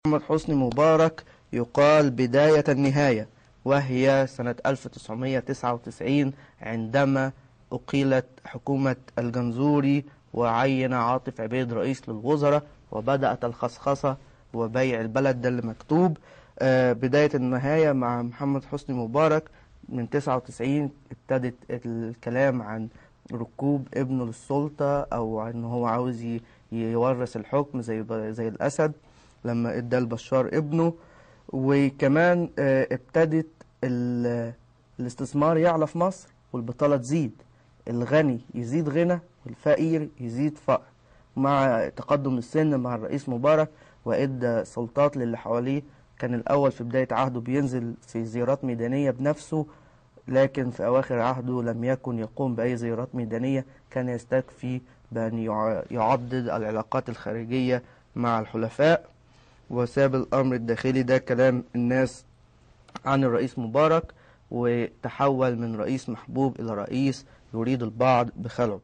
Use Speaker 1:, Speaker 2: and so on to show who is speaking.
Speaker 1: محمد حسني مبارك يقال بداية النهاية، وهي سنة 1999 عندما أقيلت حكومة الجنزوري وعين عاطف عبيد رئيس للوزراء، وبدأت الخصخصة وبيع البلد. ده اللي مكتوب. بداية النهاية مع محمد حسني مبارك من 99 ابتدت الكلام عن ركوب ابنه للسلطة، أو إن هو عاوز يورث الحكم زي الأسد لما ادى البشار ابنه. وكمان ابتدت الاستثمار يعلى في مصر والبطالة تزيد، الغني يزيد غنى والفقير يزيد فقر. مع تقدم السن مع الرئيس مبارك وادى سلطات للي حواليه، كان الأول في بداية عهده بينزل في زيارات ميدانية بنفسه، لكن في أواخر عهده لم يكن يقوم بأي زيارات ميدانية، كان يستكفي بأن يعضد العلاقات الخارجية مع الحلفاء وساب الأمر الداخلي. ده كلام الناس عن الرئيس مبارك، وتحول من رئيس محبوب إلى رئيس يريد البعض بخلعه.